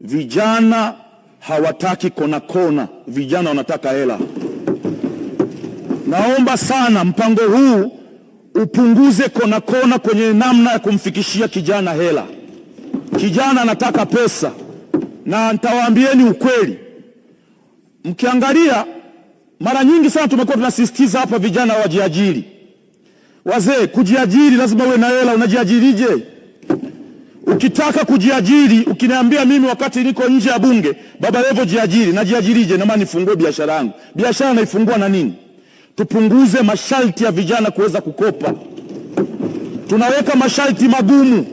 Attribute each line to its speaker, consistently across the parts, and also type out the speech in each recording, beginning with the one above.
Speaker 1: Vijana hawataki kona kona, vijana wanataka hela. Naomba sana mpango huu upunguze kona kona kwenye namna ya kumfikishia kijana hela. Kijana anataka pesa, na nitawaambieni ukweli, mkiangalia mara nyingi sana tumekuwa tunasisitiza hapa vijana wajiajiri. Wazee, kujiajiri lazima uwe na hela. Unajiajirije? Ukitaka kujiajiri, ukiniambia mimi wakati niko nje ya bunge, Baba Levo jiajiri, najiajirije? Na maana nifungue biashara yangu. Biashara naifungua na nini? Tupunguze masharti ya vijana kuweza kukopa. Tunaweka masharti magumu.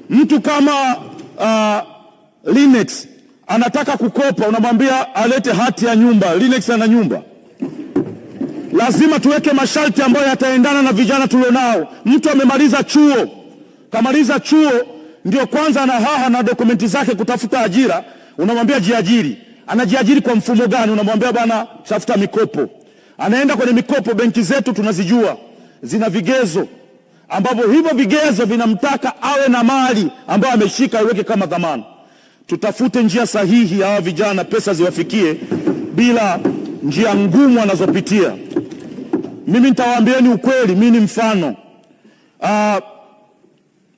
Speaker 1: Mtu kama Linex anataka kukopa, unamwambia alete hati ya nyumba. Linex ana nyumba. Lazima tuweke masharti ambayo yataendana na vijana tulionao. Mtu amemaliza chuo, kamaliza chuo ndio kwanza ana haha na dokumenti zake kutafuta ajira, unamwambia jiajiri. Anajiajiri kwa mfumo gani? Unamwambia bwana, tafuta mikopo. Anaenda kwenye mikopo, benki zetu tunazijua zina vigezo ambavyo hivyo vigezo vinamtaka awe na mali ambayo ameshika iweke kama dhamana. Tutafute njia sahihi ya hawa vijana, pesa ziwafikie bila njia ngumu wanazopitia. Mimi nitawaambieni ukweli, mimi ni mfano.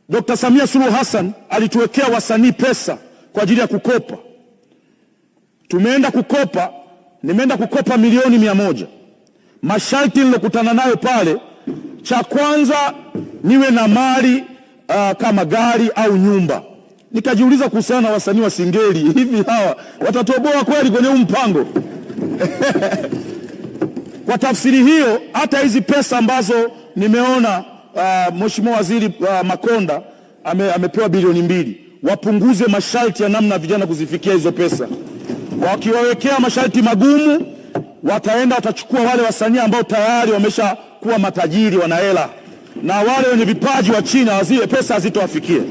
Speaker 1: Dr. Samia Suluhu Hassan alituwekea wasanii pesa kwa ajili ya kukopa. Tumeenda kukopa, nimeenda kukopa milioni 100. Masharti nilokutana nayo pale, cha kwanza niwe na mali kama gari au nyumba. Nikajiuliza kuhusiana na wasanii wa Singeli, hivi hawa watatoboa kweli kwenye huu mpango? Kwa tafsiri hiyo, hata hizi pesa ambazo nimeona Mheshimiwa Waziri Makonda amepewa bilioni 2, wapunguze masharti ya namna vijana kuzifikia hizo pesa. Wakiwawekea masharti magumu, wataenda watachukua wale wasanii ambao tayari wameshakuwa matajiri, wana hela, na wale wenye vipaji wa chini zile pesa hazitowafikia.